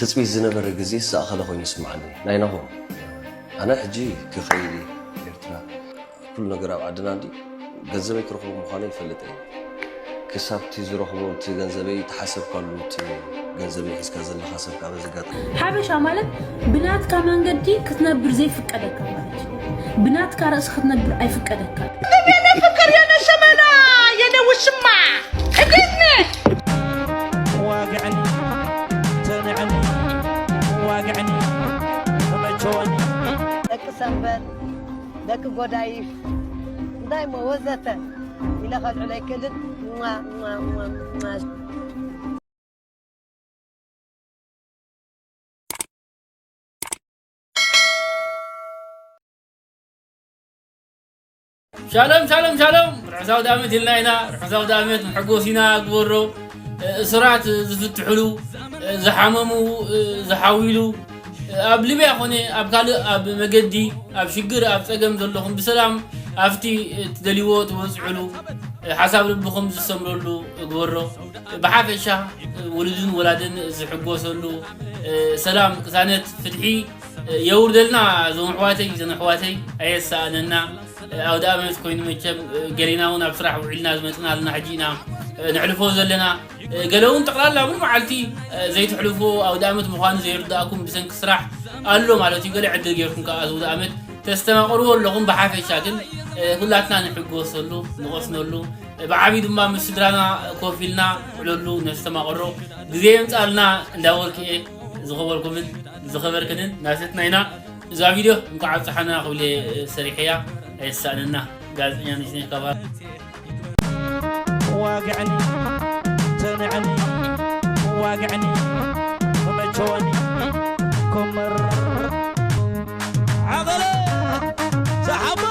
ትጽቢት ዝነበረ ግዜ ዝኣኸለ ኮይኑ ይስምዓኒ። ናይናኹም፣ ኣነ ሕጂ ክኸይድ እየ ኤርትራ። ኩሉ ነገር ኣብ ዓድና እንዲ ገንዘበይ ክረኽቦ ምዃኑ ይፈልጥ እየ። ክሳብ እቲ ዝረኽቦ እቲ ገንዘበይ ተሓሰብካሉ፣ እቲ ገንዘበይ ሒዝካ ዘለኻ ሰብ ከዓ በዚ ኣጋጣሚ ሓበሻ ማለት ብናትካ መንገዲ ክትነብር ዘይፍቀደካ ማለት እዩ። ብናትካ ርእሲ ክትነብር ኣይፍቀደካ። የኔ ፍቅር፣ የኔ ሸመና፣ የኔ ውሽማ፣ እንዴት ነህ? ዋግዕኒ፣ ተንዕኒ፣ ዋግዕኒ፣ ተመቸወኒ። ደቂ ሰንበት፣ ደቂ ጎዳይፍ፣ እንታይ እሞ ወዘተ ኢለ ከልዕሎ ኣይክእልን። ሟ፣ ሟ፣ ሟ፣ ሟ። ሻሎም፣ ሻሎም፣ ሻሎም። ርሑስ ኣውደ ዓመት ኢልና ኢና። ርሑስ ኣውደ ዓመት፣ መሐጎሲና ግበሮ። እሱራት ዝፍትሕሉ፣ ዝሓመሙ ዝሓዊሉ፣ ኣብ ሊብያ ኮነ ኣብ ካልእ ኣብ መገዲ፣ ኣብ ሽግር፣ ኣብ ጸገም ዘለኹም ብሰላም ኣብቲ ትደልይዎ ትበጽሑሉ፣ ሓሳብ ልብኹም ዝሰምረሉ ግበሮ። ብሓፈሻ ውሉድን ወላድን ዝሕጎሰሉ፣ ሰላም፣ ቅሳነት፣ ፍትሒ የውርደልና። እዞም ኣሕዋተይ፣ እዘን ኣሕዋተይ፣ ኣየሳእነና። ኣውደ ዓመት ኮይኑ መቸም፣ ገሌና እውን ኣብ ስራሕ ውዒልና ዝመጽና ኣለና። ሕጂ ኢና ነሕልፎ ዘለና። ገለ እውን ጠቕላላ ሙሉ መዓልቲ ዘይትሕልፎ ኣውደ ዓመት ምዃኑ ዘይርዳእኩም ብሰንኪ ስራሕ ኣሎ ማለት እዩ። ገለ ዕድል ጌርኩም ከኣ ኣውደ ዓመት ተስተማቕርዎ ኣለኹም። ብሓፈሻ ግን ኩላትና ንሕጎሰሉ፣ ንቐስነሉ፣ ብዓቢ ድማ ምስ ስድራና ኮፍ ኢልና ንዕለሉ፣ ነስተማቕሮ ግዜ የምጻልና እንዳበልኩ እየ። ዝኸበርኩምን ዝኸበርክንን ናሰትና ኢና። እዛ ቪድዮ እንኳዕ ኣብጽሓና ክብል እየ ሰሪሐያ። ኣየሳእነና። ጋዜጠኛ ነሽ ነሽ ካባር። ዋግዕኒ፣ ተንዕኒ፣ ዋግዕኒ፣ ተመቸወኒ፣ ኮመር፣ ዓቐለ፣ ሰሓባ።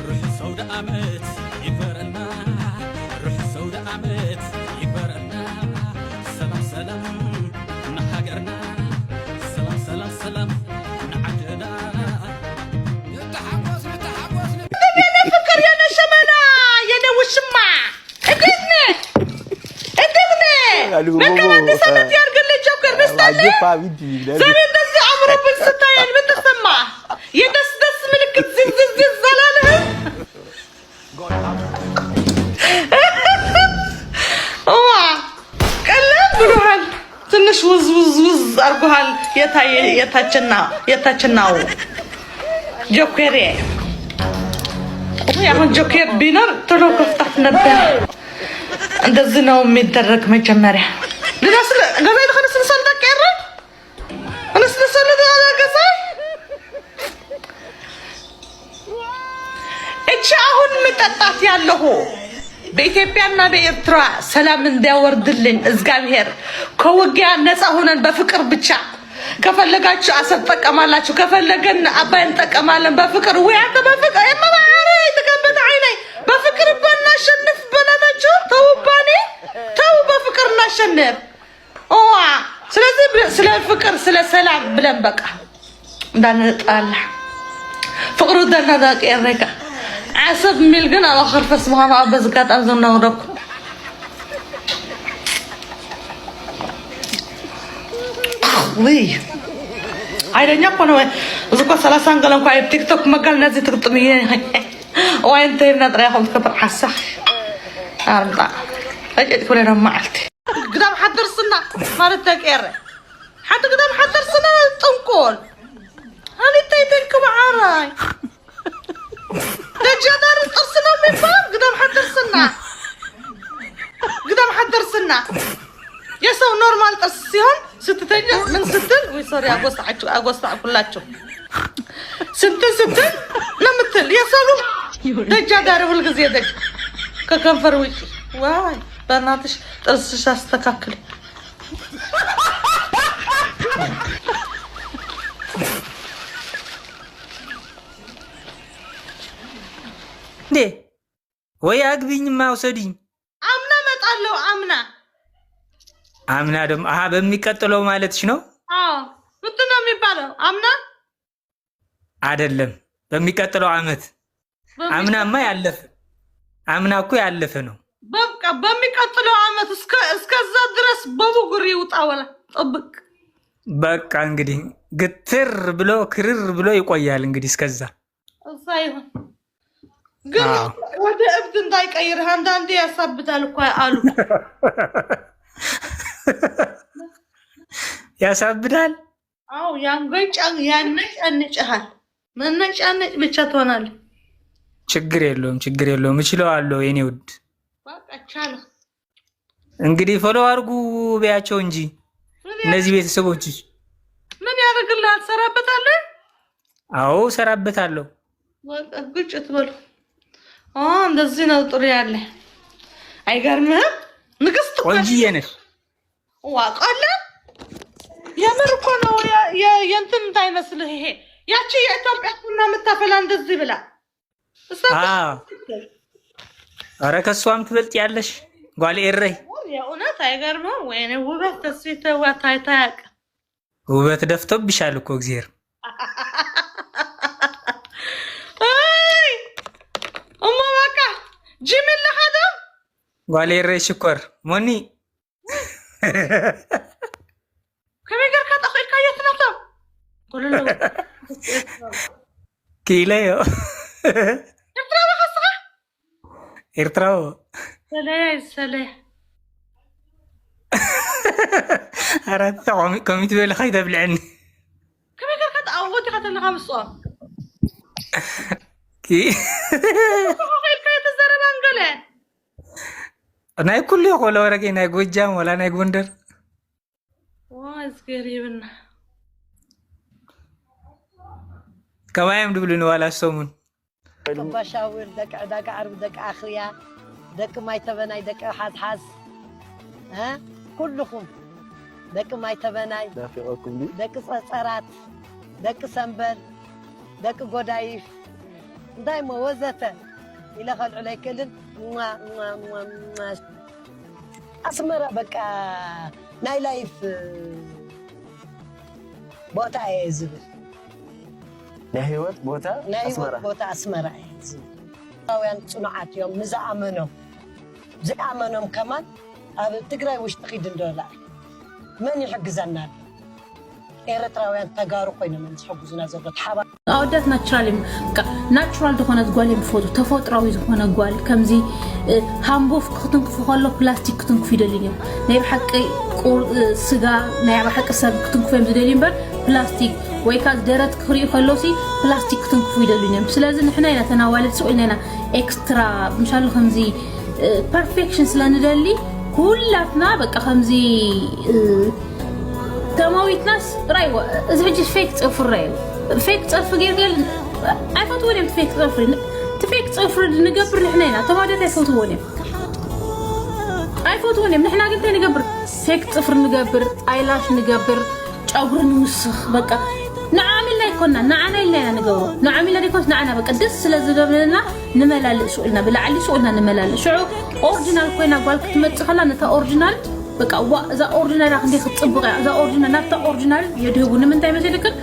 ርሑስ ኣውደ ዓመት ይግበረልና፣ ርሑስ ኣውደ ዓመት ይግበረልና። ሰላም ሰላም ንሃገርና፣ ሰላም ሰላም ሰላም ንዓድና። ንተሓጎስ፣ ንተሓጎስ፣ ን- የኔ ፍቅር፣ የኔ ሸመና፣ የኔ ውሽማ፣ እንዴት ነህ? እንዴት ነህ? አሉ መልካም አዲስ ዓመት ያርግልህ ጆከር፣ ደስታ አለ? አየፋ ቢዲ ይላሉ። ዛሬ እንደዚህ አምሮብን ስታየን ምን ተሰማ? የደስ ደስ ምልክት ዝዝ ዝዝ ዝዝ አላለህም? እዋ፣ ቀላል ብሎሃል። ትንሽ ውዝ ውዝ ውዝ አርጎሃል። የታ- የታችና- የታችናው ጆኬሬ። ውይ፣ አሁን ጆኬር ቢኖር ቶሎ ከፍታት ነበር። እንደዚህ ነው የሚደረግ መጀመሪያ። ልዳስለ ገዛ ይልኸነ ስንሰልታ ቀረ። እነስለሰለ ገዛ። እቺ አሁን የምጠጣት ያለሁ በኢትዮጵያና በኤርትራ ሰላም እንዲያወርድልን እግዚአብሔር፣ ከውጊያ ነፃ ሆነን በፍቅር ብቻ፣ ከፈለጋችሁ አሰብ ትጠቀማላችሁ፣ ከፈለገን አባይ እንጠቀማለን። በፍቅር ወይ አንተ በፍቅር የማባህሪ የተከበተ አይነይ በፍቅር እኮ እናሸንፍ። በናታችሁ ተው፣ ባኔ ተው፣ በፍቅር እናሸንፍ። ኦዋ፣ ስለዚህ ብ- ስለ ፍቅር፣ ስለ ሰላም ብለን በቃ እንዳንጣላ፣ ፍቅሩ እንዳናዳቂ ኤሬካ ዓሰብ ሚል ግን ኣብ ኣኸርፈስ ምዃኑ ኣብ በዚ ኣጋጣሚ ዘናግረኩም። ውይ፣ ሓይለኛ እኮ ነው። እዚ እኮ ሰላሳ ገለ እንኳ ኣብ ቲክቶክ መጋል ነዚ ትግጥም እየ። እዋይ እንተ ኢልና ጥራይ ከም ትከፍል ዓሳ ኣርምጣ። ዕጭጭ ክብለ ደሞ መዓልቲ። ግዳም ሓደርስና ማለት ተቀየረ። ሓንቲ ግዳም ሓደርስና ጥንቆል። ኣንተይ ተንክብ ዓራይ። ደጃዳሪ ጥርስና የሚባል ግዳም ሓደርስና። ግዳም ሓደርስና። የሰው ኖርማል ጥርስ ሲሆን ስትተኛ ምን ስትል፣ ወይ ሶሪ፣ አጎስጣችሁ፣ አጎስጣኩላችሁ። ስትል ስትል ነው የምትል። የሰው ልጅ ደጃዳሪ ሁልጊዜ ደጅ ከከንፈር ውጭ። ዋይ በእናትሽ ጥርስሽ አስተካክል። እንዴ ወይ አግቢኝማ ውሰድኝ። አምና እመጣለሁ። አምና አምና ደግሞ አሀ በሚቀጥለው ማለትሽ ነው? አዎ፣ ምንድን ነው የሚባለው? አምና አይደለም በሚቀጥለው አመት። አምናማ ያለፈ አምና እኮ ያለፈ ነው። በቃ በሚቀጥለው አመት እስከ እስከዛ ድረስ በቡጉር ይውጣ ወላ ጥብቅ። በቃ እንግዲህ ግትር ብሎ ክርር ብሎ ይቆያል። እንግዲህ እስከዛ እዛ ይሁን ግን አዎ። ወደ እብድ እንዳይቀይርህ አንዳንዴ ያሳብዳል እኮ አሉ። ያሳብዳል። አዎ ያንገጫ ያነጫንጭሃል። መነጫነጭ ብቻ ትሆናለህ። ችግር የለውም፣ ችግር የለውም። እችለዋለሁ የኔ ውድ። በቃ ቻለ። እንግዲህ ፎሎ አድርጉ በያቸው እንጂ ምን እነዚህ ቤተሰቦችሽ። ምን ያደርግልሃል? ትሰራበታለህ? አዎ እሰራበታለሁ። በቃ ግጭት በሉ። ኦ እንደዚህ ነው ጥሩ ያለ። አይገርምህም? ንግስት እኮ ቆንጅዬ ነሽ። ዋ ቀለ የምር እኮ ነው። የ- የ- የእንትን እንዳይመስልህ ይሄ ያቺ የኢትዮጵያ ቡና የምታፈላ እንደዚህ ብላ እሷ እኮ አዎ። ኧረ ከእሷም ትበልጥ ያለሽ ጓል ኤረይ። የእውነት አይገርምም? ወይኔ ውበት ተስፊ ተዋ ታይታ ያውቅ ውበት ደፍቶብሻል እኮ እግዜር። አይ እሞ በቃ ጂም ኣለኻ ዶ? ጓል ኤረይ ሽኮር ሞኒ ከመይ ጌርካ ጠኺልካዮ ትነብታ? ጎለሎ ክኢለዮ። ኤርትራዊ ከስኻ? ኤርትራዊ። ሰለያ ሰለያ ኣራት ኮሚት በለ ከይተብልዐኒ። ከመይ ጌርካ ተኣወት ኢኻ ተለኻ ምስኦም? ኪ- ከይድካ የተዘረባን ገለ ናይ ኩሉ ይኾ ለወረገ ናይ ጎጃም ወላ ናይ ጎንደር። ዋ እዝጌር ይብና ከማዮም ድብሉኒ ዋላ ሰሙን። ደቂ ባሻውር፣ ደቂ ዕዳጋ ዓርቢ፣ ደቂ ኣኽርያ፣ ደቂ ማይ ተበናይ፣ ደቂ ሓዝሓዝ፣ እ? ኩልኹም ደቂ ማይ ተበናይ፣ ናፊቐኩም ድዩ? ደቂ ጸጸራት፣ ደቂ ሰምበል፣ ደቂ ጎዳይፍ፣ እንታይ እሞ ወዘተ ኢለ ከልዕሎ ኣይክእልን። ሟ፣ ሟ፣ ሟ፣ ሟ። ኣስመራ በቃ ናይ ላይፍ ቦታ እየ ዝብል። ናይ ህይወት ቦታ ናይ ኣስመራ። ህይወት ቦታ ኣስመራ እየ ዝብል። ኤርትራውያን ጽኑዓት እዮም ንዝኣመኖም። ዘይኣመኖም ከማን ኣብ ትግራይ ውሽጢ ኺድ እንዶ ላእ መን ይሕግዘና ኣሎ? ኤርትራውያን ተጋሩ ኮይኖም እዮም ዝሕግዙና ዘሎ። ተሓባ ኣወዳት ናቹራል እዮም። በቃ ናቹራል ዝኾነት ጓል እዮም ዝፈቱ። ተፈጥራዊ ዝኾነ ጓል ከምዚ እ፣ ሃምቦፍ ክትንክፉ ከሎ ፕላስቲክ ክትንክፉ ይደልዩ እዮም። ናይ ብሓቂ ቁር እ፣ ስጋ ናይ ብሓቂ ሰብ ክትንክፉ እዮም ዝደልዩ እምበር ፕላስቲክ ወይ ከዓ ደረት ክርእዩ ከለውሲ ፕላስቲክ ክትንክፉ ይደልዩ እዮም። ስለዚ ንሕና ኢና ተናዋልድ ስቕ ኢልና ኢና ኤክስትራ ምሻሉ ከምዚ እ፣ ፐርፌክሽን ስለ ንደሊ ኩላትና በቃ ከምዚ እ፣ ተማዊትናስ ራይዋ እዚ ሕጂ ፌክ ጽፍሪ ራይዋ ፌክ ጽፍሪ ጌርጌር ኣይፈትዎን እዮም። ፌክ ጽፍሪ እቲ ፌክ ጽፍሪ ንገብር ንሕና ኢና። ተማደት ኣይፈትዎን እዮም፣ ኣይፈትዎን እዮም። ንሕና ግን እንታይ ንገብር? ፌክ ጽፍሪ ንገብር፣ ኣይላሽ ንገብር፣ ጨጉሪ ንውስኽ። በቃ ንዓም ኢልና ኣይኮና ንዓና ኢልና ኢና ንገብሮ። ንዓም ኢልና ደይኮንስ ንዓና በቃ ደስ ስለ ዝገብረና ንመላልእ ስኡልና ብላዕሊ ስኡልና ንመላልእ። ሽዑ ኦሪጂናል ኮይና ጓል ክትመጽእ ከላ ነታ ኦሪጂናል በቃ ዋ እዛ ኦሪጂናል ክንደይ ክትጽብቕ እያ። እዛ ኦሪጂናል ናብታ ኦሪጂናል የድህቡ ንምንታይ መሰልክን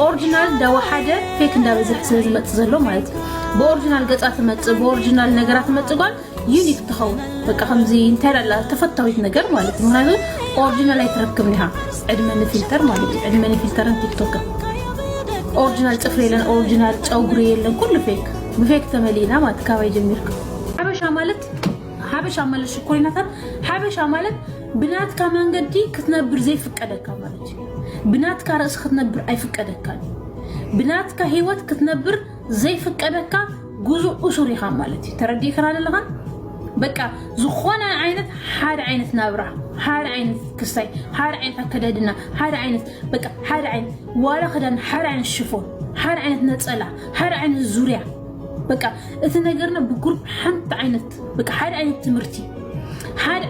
ኦሪጂናል እንዳወሓደ ፌክ እንዳበዝሕ ስለ ዝመጽእ ዘሎ ማለት እዩ። ብኦሪጂናል ገጻ ትመጽእ ብኦሪጂናል ነገራ ትመጽእ ጓል ዩኒክ ትኸውን በቃ ከምዚ እንታይ ዳላ ተፈታዊት ነገር ማለት እዩ። ምክንያቱ ኦሪጂናል ኣይትረክብን ኢኻ። ዕድመ ንፊልተር ማለት እዩ። ዕድመ ንፊልተርን ቲክቶክን ኦሪጂናል ጽፍሪ የለን፣ ኦሪጂናል ጨጉሪ የለን፣ ኩሉ ፌክ ብፌክ ተመሊእና ማለት ካባይ ጀሚርካ ሓበሻ ማለት ሓበሻ ማለት ሽኮሪናታት ሓበሻ ማለት ብናትካ መንገዲ ክትነብር ዘይፍቀደካ ማለት እዩ። ብናትካ ርእሲ ክትነብር ኣይፍቀደካን እዩ። ብናትካ ህይወት ክትነብር ዘይፍቀደካ ጉዙእ እሱር ኢኻ ማለት እዩ። ተረዲእክና ዘለኻን በቃ ዝኾነ ዓይነት ሓደ ዓይነት ናብራ፣ ሓደ ዓይነት ክስታይ፣ ሓደ ዓይነት ኣከዳድና፣ ሓደ ዓይነት በቃ ሓደ ዓይነት ዋላ ክዳን፣ ሓደ ዓይነት ሽፎን፣ ሓደ ዓይነት ነፀላ፣ ሓደ ዓይነት ዙርያ በቃ እቲ ነገርና ብጉሩፕ ሓንቲ ዓይነት በቃ ሓደ ዓይነት ትምህርቲ ሓደ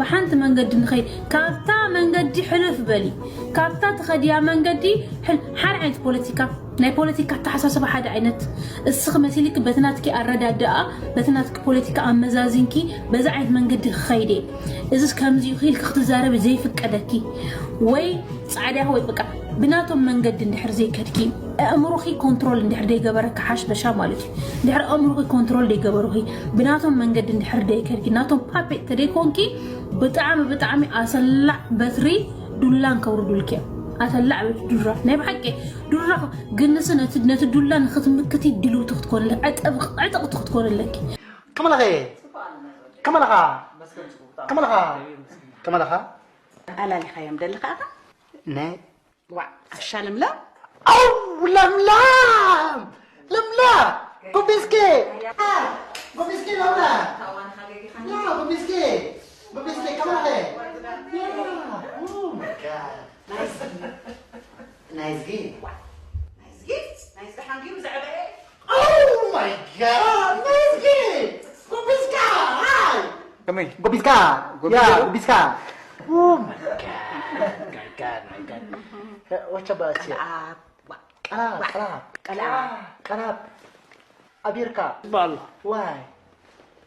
ብሓንቲ መንገዲ ንኸይድ፣ ካብታ መንገዲ ሕልፍ በሊ። ካብታ ትኸድያ መንገዲ ሕል-፣ ሓደ ዓይነት ፖለቲካ፣ ናይ ፖለቲካ ኣተሓሳስባ ሓደ ዓይነት። እስኺ መሲልኪ በቲ ናትኪ ኣረዳድኣ፣ በቲ ናትኪ ፖለቲካ ኣመዛዚንኪ፣ በዛ ዓይነት መንገዲ ክኸይድ እየ፣ እዚስ ከምዚ እዩ ኢልኪ ክትዛረቢ ዘይፍቀደኪ፣ ወይ ጻዕዳ ወይ በቃ ብናቶም መንገዲ እንድሕር ዘይከድኪ፣ ኣእምሮኺ ኮንትሮል እንድሕር ዘይገበረካ ሓሽበሻ ማለት እዩ። እንድሕር ኣእምሮኺ ኮንትሮል ዘይገበሩኺ፣ ብናቶም መንገዲ እንድሕር ዘይከድኪ፣ ናቶም ፓፔት ተደይኮንኪ፣ ብጣዕሚ ብጣዕሚ ኣሰላዕ በትሪ ዱላን ከውርዱልኪ እዮም። ኣሰላዕ በትሪ ዱራ፣ ናይ ብሓቂ ዱራ፣ ግንሲ ነቲ፣ ነቲ ዱላ ንኽትምክቲ ድልውቲ ክትኮን ኣለ-፣ ዕጥቕ-፣ ዕጥቕቲ ክትኮን ኣለኪ። ከመለኸ? ከመለኻ? ከመለኻ? ከመለኻ? ኣላሊኻዮም ደለኻ ኣኻ? ናይ ዋዕ፣ ኣሻ ለምለም። ኣው፣ ለምለም! ለምላ! ጎቤስኬ! ጎቤስኬ ለምላ! ያ፣ ጎቤስኬ! ጎቤስኬ፣ ከማኸ? ያ! ኦ ማይ ጋድ! ናይስ፣ ናይስ ጌም! ናይስ ጌም! ናይስ ጌም! ሓንጊሩ ዘዕበየ! Oh my God! ናይስ ጌም! ጎቤስካ! ሃይ! ከመይ? ጎቢስካ! ጎቢስካ! ያ፣ ጎቢስካ! Oh my God! My God, my God. What about you? ቀላብ። ቀላብ፣ ቀላብ። ቀላብ። ቀላብ። ኣቢርካ። ይበሃል። ዋይ።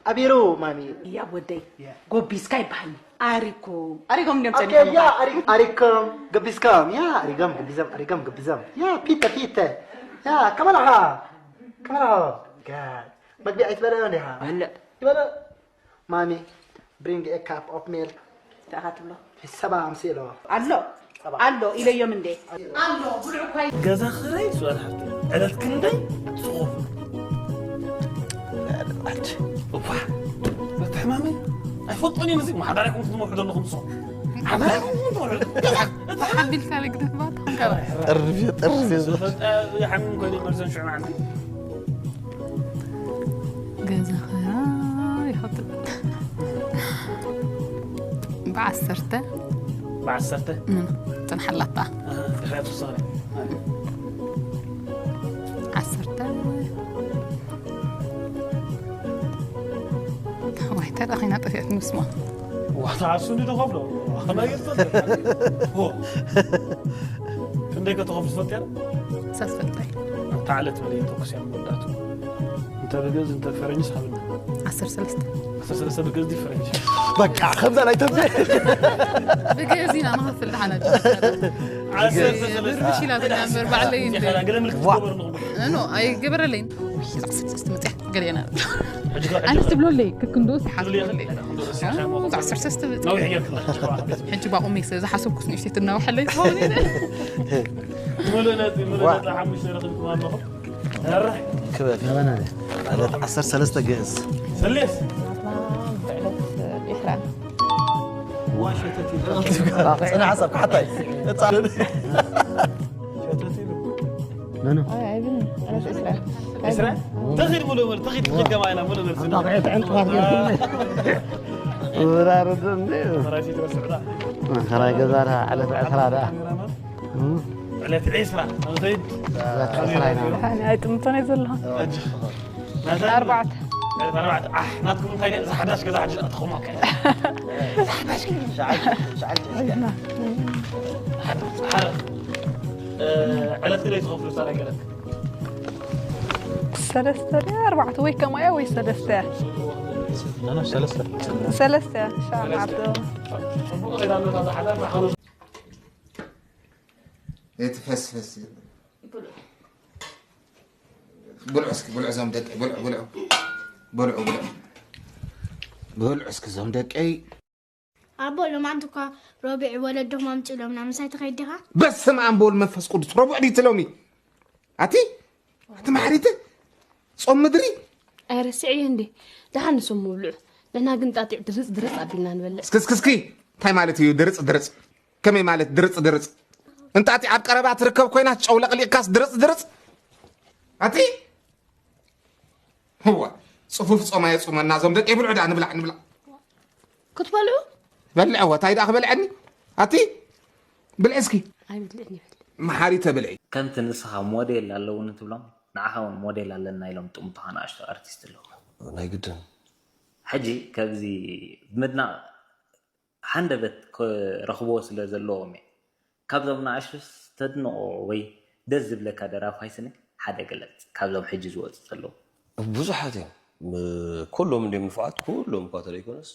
ኣቢሩ፣ ማሚ። ያ ወደይ። ያ። ጎቢስካ ይበሃል። ኣሪኩም። ኣሪጎም እንዲዮም ኦኬ፣ ጸኒሖም ያ፣ ይበሃል። ኣሪ-፣ ኣሪኩም፣ ገቢስኩም። ያ፣ ኣሪጎም፣ ገቢዞም፣ ኣሪጎም፣ ገቢዞም። ያ፣ ፒተ፣ ፒተ። ያ፣ ከመላኻ? ከመላኻ? ጋድ። መግቢ ኣይትበልዕን ዲኻ? በልዕ። ይበልዕ። ማሚ፣ bring a cup of milk። እንታይ ኢኻ ትብሎ? ሰባ ኣምስእ ኢለዎ። ኣሎ፣ ኣሎ ኢለዮም እንዴ? ኣሎ፣ ብልዑ እኳ ይ- ገዛ ኽራይ፣ ሱኣል ሓፍቲ፣ ዕለት ክንደይ ትኸፍሉ? ኣች፣ እዋ፣ ነቲ ሕማመይ ኣይፈልጦን እየ፣ ነዚ ማሕዳር ኣይኮንኩን ትመውሑ ዘለኹም ንስኹም። ሓዳር ኣይኮንኩን ትመውሑ። ገዛ፣ እቲ ሓቢልካ ልግደፍ ባት፣ ጥርፍ፣ ጥርፍ። ዝፈልጥ፣ ይሓምም ኮይኑ ይመልሰን ሽዑ መዓልቲ። ገዛ ኸራ ይኸፍል። ብዓሰርተ። ብዓሰርተ? እም፣ ጽንሓላታ። ኣሃ፣ ድሕሪኣ ትወስኸኒ። ዓሰርተ። ዋይ፣ እንታይ ደኣ ኸይና ጠፊኣት ምስማ። ዋታ፣ ዓርሱ እንዲ ተኸፍሎ። ዋና ይርፈል። ዎ። ክንደይ ከተኸፍሉ ትፈልጥ እያ? ሳስ ፈልጣይ። እታ ዕለት በለ ተኩስ እያ መወዳእቱ። እንተ ብግእዝ እንተ ፈረንጅስ ሃብና። ዓሰርተ ሰለስተ። ዓሰርተ ሰለስተ ብግእዝ ድዩ ፈረንጅ? በቃ፣ ከምዛ ናይ ተምቤ። ብግእዝ ኢና ንኸፍል ደሓና ጅ። ዓሰርተ ሰለስተ። ብርሽ ኢላ ብና እምበር ባዕለይ እንደ። ገለ ምልክት ዋ። ትገበሩ ንኹም። ኖ፣ ኣይገበረለይን። ውይ፣ እዛ ዓሰርተ ሰለስተ መጽያ ገለና። ሕጂ ከ-፣ ኣነ ትብሎለይ፣ ክክንዶ ትሓስቦለይ። ትብሎለይ፣ ክክንዶ ትሓስቦለይ። እዛ ዓሰርተ ሰለስተ መጽያ። ነዊሕ ጌርክላ፣ ሕጂ ከ-፣ ሕጂ ባቑመይ ስለ ዝሓሰብኩስ ንእሽተይ ትናውሓለይ ትኸውን ኢለ። ሙሉእ ነጥቢ፣ ሙሉእ ዋ። ነጥቢ ሓሙሽተ ረኺብኩም ኣለኹም። ኧረ። ክበል። ዕለት ዓሰርተ ሰለስተ ግእዝ። ሰሌስ። ዕለት ዒስራ። ዋ፣ ሸተት ይበል። ጽናሕ ሓሳብ ክሓታይ። እጻ-፣ ሸተት ይበል። መኑ? ኣይ፣ ኣይብልን። ዕለት ዒስራ። ዒስራ? ተኺድ ሙሉእ በል፣ ተኺድ፣ ተኺድ ከማይና ሙሉእ በል። ኣብ ባቕዒ ዕንቅፋት ገይርኩም። ወራርድ እንዲ። መራሲ ትረስዕ ዳ። መኸራይ ገዛ ዳ፣ ዕለት ዕስራ ዳ። ዕለት ዒስራ ንኸይድ። ዕለት ዕስራ ኢና። ኣነ ኣይጥምቶን እየ ዘለኹ። ናታ ኣርባዕተ። ዕለት ኣርባዕተ። ኣሕ፣ ናትኩም እንታይ ደኣ? እዛ ሓዳሽ ገዛ ሕጂ ኣትኹም፣ ኦኬ። እዛ ሓዳሽ ገዛ። ሸዓል፣ ሸዓል፣ ሸዓል። ሓዳሽ፣ ሓዳሽ። እ፣ ዕለት ክንደይ ትኸፍሉ እታ ናይ ገለት? ሰለስተ ድያ ኣርባዕተ ወይ ከማያ ወይ ሰለስተ? ኣነ ሰለስተ። ሰለስተ፣ ሻም ዓብዶ። ጽቡቕ ከይዳ ኣሎ እታ ሓዳሽ። ኣይትፈስፈስ። ብልዑ እስኪ፣ ብልዑ እዞም ደቂ፣ ብልዑ፣ ብልዑ። ብልዑ፣ ብልዑ። ብልዑ እስኪ እዞም ደቀይ። ኣቦ፣ ሎማዓንቲ እኳ ረቡዕ ወለዶም ኣምጺኦምና፣ ምሳይ ትኸይድ ዲኻ? በስመ ኣብ ወወልድ መንፈስ ቅዱስ፣ ረቡዕ ድዩ እቲ ሎሚ? ኣቲ፣ ኣቲ ማሕሪት፣ ጾም ምድሪ? ኣይረስዕዮ እንዴ? ደሓን ንሶም ምብልዑ። ንሕና ግን ጣጢዕ ድርጽ ድርጽ ኣቢልና ንበልዕ። እስኪ፣ እስኪ፣ እስኪ፣ እንታይ ማለት እዩ ድርጽ ድርጽ? ከመይ ማለት ድርጽ ድርጽ? እንጣጢዕ ኣብ ቀረባ ትርከብ ኮይና ጨው ለቕሊቕካስ ድርጽ ድርጽ? ኣቲ፣ እዋ፣ ጽፉፍ ጾም ኣየጹመና እዞም ደቂ። ብልዑ ደኣ፣ ንብላዕ፣ ንብላዕ። ክትበልዑ? በልዕዎ፣ እንታይ ደኣ ክበልዐኒ? ኣቲ፣ ብልዒ እስኪ። ኣይብልዕን ይብል። መሓሪተ ብልዒ። ከምቲ ንስኻ ሞዴል ኣለውኒ ትብሎም፣ ንዓኻ እውን ሞዴል ኣለና ኢሎም ጥምቱኻ ንኣሽቱ ኣርቲስት ኣለዉ። ናይ ግድን። ሕጂ ካብዚ ምድናቕ ሓንደበት ክረኽብዎ ስለ ዘለዎም እየ። ካብዞም ንኣሽቱስ ተድንቖ ወይ ደስ ዝብለካ ደራፋይ ስኒ ሓደ ግለጽ፣ ካብዞም ሕጂ ዝወጹ ዘለዉ። ብዙሓት እዮም። ም-፣ ኩሎም እንድዮም ንፉዓት፣ ኩሎም እኳ ተለይኮነስ፣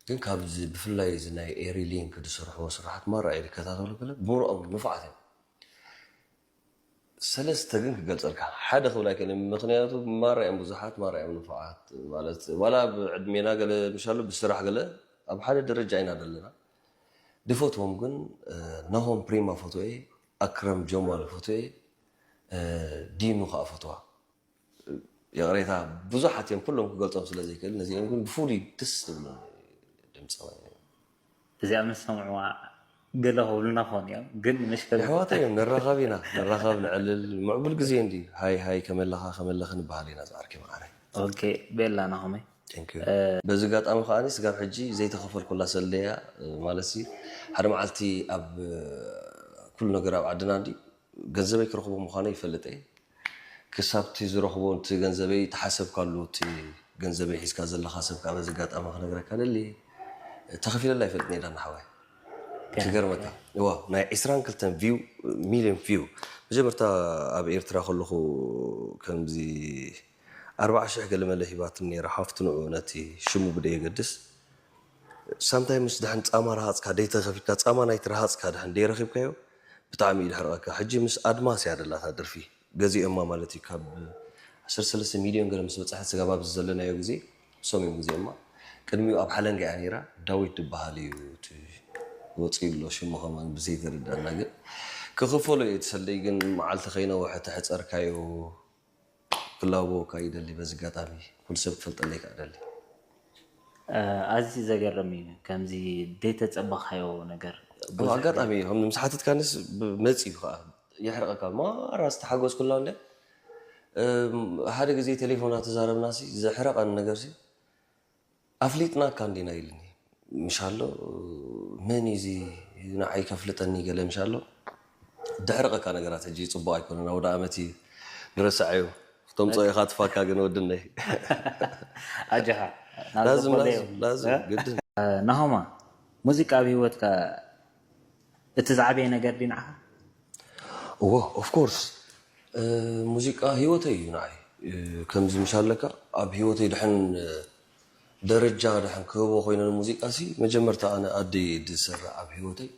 ግን ካብዚ ብፍላይ እዚ ናይ ኤሪ ሊንክ ዝሰርሕዎ ስራሓት ማራ እየ ዝከታተሎ ገለ ብምርኦም ንፉዓት እዮም። ሰለስተ ግን ክገልጸልካ፣ ሓደ ክብል ኣይክእልን፣ ምኽንያቱ ማራ እዮም ብዙሓት፣ ማራ እዮም ንፉዓት። ማለት ዋላ ብዕድሜና ገለ ምሻሉ ብስራሕ ገለ ኣብ ሓደ ደረጃ ኢና ዘለና። ድፈትዎም ግን፣ እ፣ ናሆም ፕሪማ ፈትወ፣ ኣክረም ጀማል ፈትወ፣ እ፣ ዲኑ ከኣ ፈትዋ። ይቕሬታ፣ ብዙሓት እዮም፣ ኩሎም ክገልጾም ስለ ዘይክእል፣ ነዚኦም ግን ብፍሉይ ደስ ዝብሉ ድምጻውያን እዮም። እዚኣ ምስ ሰምዕዋ ገለ ክብሉና ኾን እዮም፣ ግን መሽከል ኣሕዋተይ እዮም፣ ንራኸብ ኢና፣ ንራኸብ፣ ንዕልል፣ ምዕቡል ግዜ እንዲ። ሃይ፣ ሃይ፣ ከመለኻ፣ ከመለኺ ንበሃል ኢና፣ ዝዓርከይ መዓረይ። ኦኬ፣ ቤላ ናሆመይ። Thank you። እ፣ በዚ ኣጋጣሚ ከኣ ስጋብ ሕጂ ዘይተኸፈልኩላ ሰለያ፣ እ፣ ማለት ሲ፣ ሓደ መዓልቲ ኣብ፣ እ፣ ኩሉ ነገር ኣብ ዓድና እንዲ፣ ገንዘበይ ክረኽቦ ምዃነይ ይፈልጥ እየ። ክሳብ እቲ ዝረኽቦ፣ እቲ ገንዘበይ ተሓሰብካሉ፣ እቲ ገንዘበይ ሒዝካ ዘለኻ ሰብ ከኣ በዚ ኣጋጣሚ ክነግረካ ደሊ፣ ተኸፊለላ ኣይፈልጥን እየ ዳና ሓወይ። ገና። ክገርመካ። እዋ፣ ናይ ዕስራን ክልተን ቪው፣ ሚልዮን ቪው። መጀመርታ ኣብ ኤርትራ ከለኹ ከምዚ ኣርባዓ ሽሕ ገለ መለ ሂባትኒ ነይራ፣ ሓፍቱ ንዑ ነቲ ሽሙ ብደየገድስ። ሳምታይምስ ድሕን ጻማ ረሃጽካ ደይተኸፊልካ፣ ጻማ ናይቲ ረሃጽካ ድሕን ደይረኺብካዮ፣ ብጣዕሚ እዩ ድሕርቐካ። ሕጂ ምስ ኣድማስ እያ ደላታ ደርፊ። ገዚኦማ ማለት እዩ። ካብ ዓሰርተ ሰለስተ ሚልዮን ገለ ምስ በጽሐት፣ ስጋብ ኣብዚ ዘለናዮ ግዜ፣ እሶም እዮም ገዚኦማ። ቅድሚኡ ኣብ ሓለንጋ እያ ነይራ። ዳዊት ድበሃል እዩ እቲ ወጺኡ ኣሎ፣ ሽሙ ከማን ብዘይተረዳእና፣ ግን ክኽፈሎ እየ እቲ ሰልደይ፣ ግን መዓልቲ ከይነውሐ ተሕጸርካዮ። ክላበወካ ይደሊ፣ በዚ ኣጋጣሚ ኩሉ ሰብ ክፈልጠለይ ከኣ ደሊ። እ፣ ኣዝዩ ዘገርም እዩ። ከምዚ ዘይተጸበኻዮ ነገር ኣብ ብዙሕ ኣጋጣሚ እዩ፣ ከም ምስ ሓተትካንስ ብ-፣ መጺኡ ከኣ የሕርቐካ። ማራ ዝተሓጎስኩላ እንደ፣ እም፣ ሓደ ግዜ ቴሌፎን እናተዛረብናሲ ዘሕረቐኒ ነገርሲ፣ ኣፍሊጥናካ እንዲና ኢሉኒ። ምሻሎ፣ መን እዩ እዚ ንዓይ ከፍልጠኒ ገለ ምሻሎ። ድሕርቐካ ነገራት ሕጂ ጽቡቕ ኣይኮነን። ኣውደ ኣመት እዩ፣ ንረስዓዮ። ክተምጽኦ ኢኻ ትፋካ ግን ወድነይ። ኣጀኻ፣ ናብ ላዝም፣ ዝኾነ ላዝም፣ ላዝም፣ እ? ግድን። ናሆማ፣ ሙዚቃ ኣብ ህይወትካ እቲ ዝዓበየ ነገር ድዩ ንዓኻ? እዎ፣ of course። እ፣ ሙዚቃ ህይወተይ እዩ ንዓይ። እ፣ ከምዚ ምሻለካ፣ ኣብ ህይወተይ ድሕን፣ እ፣ ደረጃ ድሕን ክህቦ ኮይነ ንሙዚቃ ሲ፣ መጀመርታ ኣነ ኣደይ ድሰርዕ ኣብ ህይወተይ።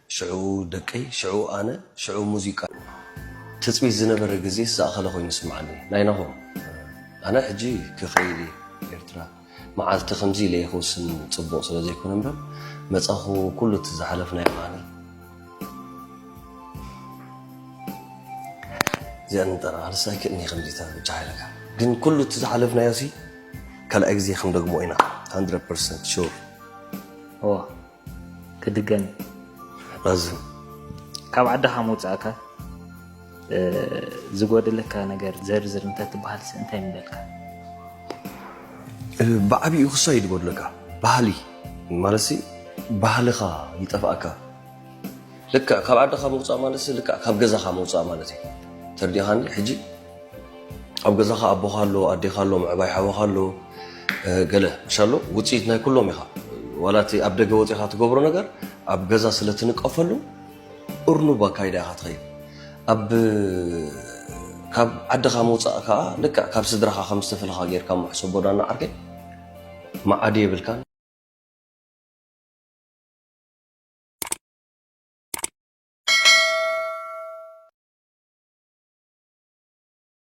ሽዑ ደቀይ፣ ሽዑ ኣነ፣ ሽዑ ሙዚቃ። ትጽቢት ዝነበረ ግዜ ዝኣኸለ ኮይኑ ይስምዓኒ። ናይ ናሆም፣ ኣነ ሕጂ ክኸይድ እየ ኤርትራ። መዓልቲ ከምዚ ኢለ እየ ክውስን ጽቡቕ ስለ ዘይኮነ እምበር፣ መጻኹ ኩሉ እቲ ዝሓለፍናዮ ከኣኒ። እዚኣ ንጠራ፣ ኣነስ ኣይክእልን እየ ከምዚታት ብቻ ሓይለካ። ግን ኩሉ እቲ ዝሓለፍናዮ ሲ፣ ካልኣይ ግዜ ክንደግሞ ኢና። ሃንድረድ ፐርሰንት ሹር። እዋ። ክድገም እዩ። ላዝም። ካብ ዓድኻ ምውጻእካ፣ እ፣ ዝጎደለካ ነገር ዘርዝር እንተትበሃልሲ እንታይ ምበልካ? እ፣ ብዓቢኡ ክሳይ ዝጎድለካ ባህሊ፣ ማለትሲ ባህልኻ ይጠፍኣካ። ልክዕ ካብ ዓድኻ ምውጻእ ማለትሲ ልክዕ ካብ ገዛኻ ምውጻእ ማለት እዩ። ተርዲኻኒ? ሕጂ ኣብ ገዛኻ ኣቦኻ ኣሎ፣ ኣዴኻ ኣሎ፣ ምዕባይ ሓወኻ ኣሎ፣ እ፣ ገለ፣ ምሻሎ፣ ውጽኢት ናይ ኩሎም ኢኻ። ዋላ እቲ ኣብ ደገ ወጺኻ ትገብሮ ነገር ኣብ ገዛ ስለ ትንቀፈሉ፣ እርኑብ ኣካይዳ ኢኻ ትኸይድ። ኣብ፣ ካብ ዓድኻ ምውጻእ ከኣ ልክዕ ካብ ስድራኻ ከም ዝተፈለኻ ጌርካ እሞ ሕሰቦ ዳና ዓርከይ፣ መዓዲ የብልካን።